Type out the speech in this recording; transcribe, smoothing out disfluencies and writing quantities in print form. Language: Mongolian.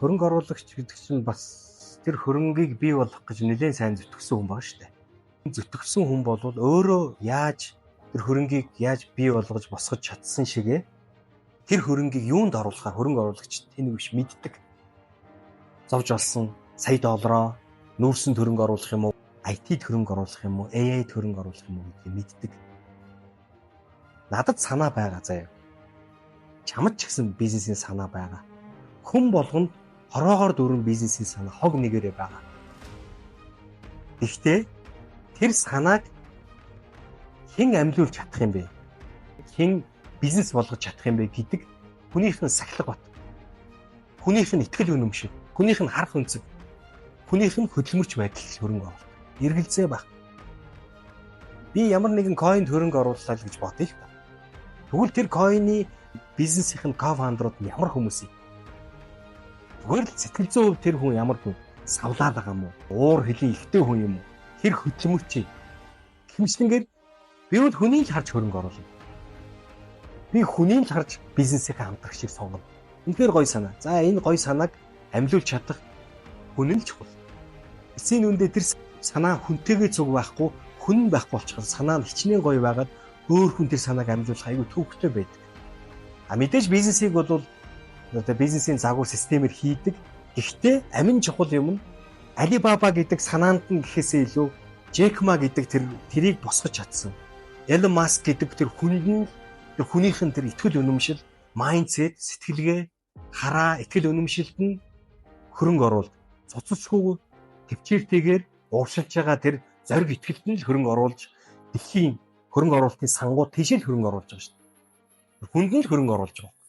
Хөрөнгө оруулагч гэдэг чинь бас тэр хөрөнгийг бий болгох гэж нэлээд сайн зүтгэсэн хүн байгаа шүү дээ. Зүтгэсэн хүн бол өөрөө яаж тэр хөрөнгийг яаж бий болгож босгож чадсан шигээ тэр хөрөнгийг юунд оруулахаа хөрөнгө оруулагч тэнийг биш мэддэг. Зовж олсон сая доллароо нүүрсэнд хөрөнгө оруулах юм уу, IT-д хөрөнгө оруулах юм уу, AI-д хөрөнгө оруулах юм уу гэдгийг мэддэг. Надад санаа байгаа заяа. Чамд ч гэсэн бизнесийн санаа байгаа. Хүн болгонд хорвоогоор дүүрэн бизнесийн санаа хог нэгээрээ байгаа. Гэхдээ тэр санааг хэн амьлуулж чадах юм бэ? Хэн бизнес болгож чадах юм бэ гэдэг хүнийх нь сахилга бат. Хүнийх нь итгэл үнэмшил, хүнийх нь харах өнцөг, хүнийх нь хөдөлмөрч байдал хөрөнгө оруулалт. Эргэлзээ баг. Би ямар нэгэн coin д хөрөнгө орууллаа л гэж бодъё л та. Тэгвэл тэр coin ы бизнесийн co-founder ууд нь ямар хүмүүс юм? Зүгээр л сэтгэл зүйн хувьд тэр хүн ямар хүн, савлаад байгаа юм уу? Уур хөлийн ихтэй хүн юм уу? Тэр хөдөлмөрч юм. Хэмжлэнгээр би бол хүнийг л харж хөрөнгө оруулна. Би хүнийг л харж бизнесийнхээ хамтрагчийг сонгоно. Үнэхээр гоё санаа. За, энэ гоё санааг амьлуулж чадах хүн нь л чухал. Эцсийн үндэ тэр санаа хүнтэйгээ цуг байхгүй, хүн байхгүй болчихсон санаа нь хичнээн гоё байгаад өөр хүн тэр санааг амьлуулах айгүй төвөгтэй байдаг. А мэдээж бизнесийг бол одоо бизнесийн загвар системээр хийдэг. Гэхдээ амин чухал юм нь Alibaba гэдэг санаанд нь гэхээсээ илүү Jack Ma гэдэг тэрийг босгож чадсан. Elon Musk гэдэг тэр хүнд нь, тэр хүнийх нь тэр итгэл үнэмшил, mindset, сэтгэлгээ, хараа, итгэл үнэмшилд нь хөрөнгө оруулалт. Цуцалшгүй төвчээртэйгээр ууршилж байгаа тэр зориг итгэлд нь л хөрөнгө оруулж, дэлхийн хөрөнгө оруулалтын сангууд тийшээ л хөрөнгө оруулж байгаа шүү дээ. Хүнд нь л хөрөнгө оруулж байгаа.